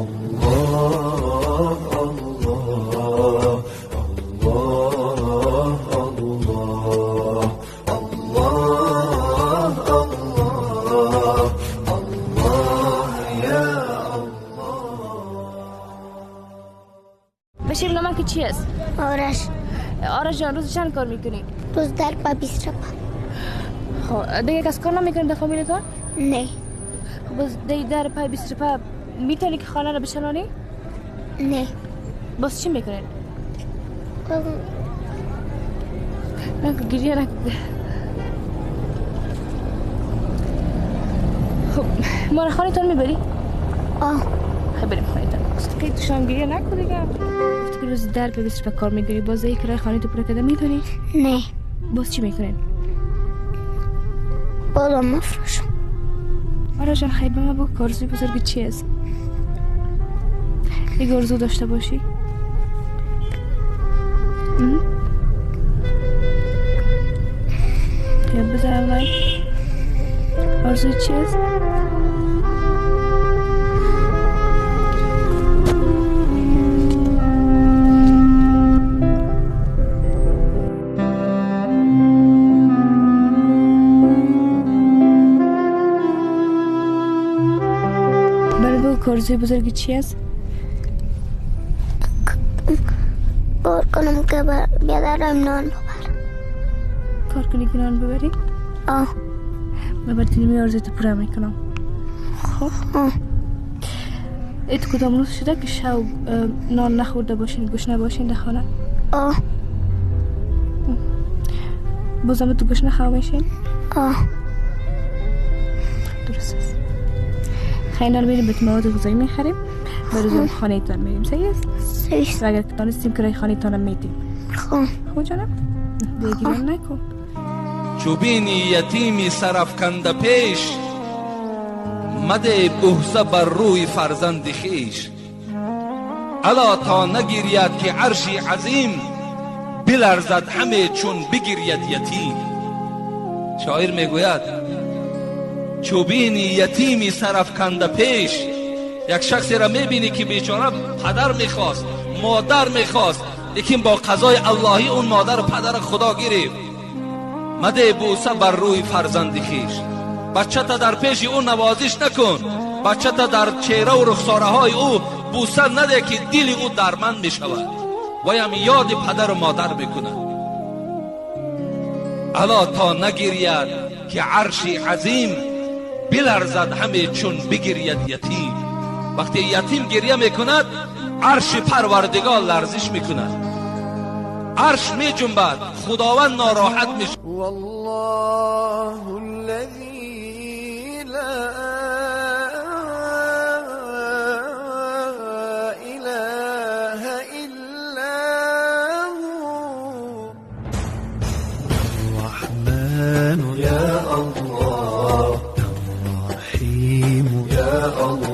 الله الله الله الله الله الله الله يا بشیر نام که چی است؟ آرش. آرش جان، روز چند کار میکنی؟ روز در پا 20 روپه. خب دیگه کس کار نمیکنی در فامیلتان؟ نه. خب باز دی در پای 20 روپه میتونی که خانه رو بشنانی؟ نه. باز چی میکنین؟ نکن، گریه نکن. خب ما رو خانه تان میبری؟ آه. خب بریم خانه تان. که تو شام گریه نکن دیگه. گفت که روز در پای 20 روپه کار میگیری، باز یک کرای خانه تو پر کرده میتونی؟ نه. باز چی میکنین؟ بادام مفروشم. آرش جان، خیلی به ما بگو آرزوی بزرگ چی است؟ یک آرزو داشته باشی؟ یا بزنم لایک. آرزوی چی است؟ برای بگو که آرزوی بزرگ چی است؟ کار کنم که بیادرم نان ببرم. کار کنی که نان ببری؟ آه. من برات می آرزوی تو پورا میکنم. خب؟ آه. ایت کدام روز شده که شب نان نخورده باشین، گشنه باشین در خانه؟ آه. بازم تو گشنه خوا میشین؟ آه. درست است. خیلی نان میریم به مواد غذایی میخریم، به خانه تان میریم. صحیح است؟ صحیح است. اگر تانستیم کرای خانه تانم میدیم. خب. خب جانم؟ دیگه گریه نکن. چو بینی یتیمی سرافکنده پیش، مده بوسه بر روی فرزند خویش. الا تا نگیرید که عرشی عظیم، بلرزد همه چون بگیرید یتیم. شاعر میگوید چو بینی یتیمی سرافکنده پیش، یک شخصی را میبینی که بیچاره پدر میخواست، مادر میخواست، لیکن با قضای اللهی اون مادر و پدر خدا گرفت. مده بوسه بر روی فرزند خویش. بچه تا در پیش او نوازش نکن، بچه تا در چهره و رخساره های او بوسه نده که دل او درمند میشود و هم یاد پدر و مادر میکند. الا تا نگیرید که عرش عظیم، بلرزد همه چون بگیرید یتیم. وقتی یتیم گریه میکند، عرش پروردگار لرزش میکند، عرش میجنبد، خداوند ناراحت میشود. والله الذي لا إله إلا هو الرحمن يا الله، الرحيم يا الله.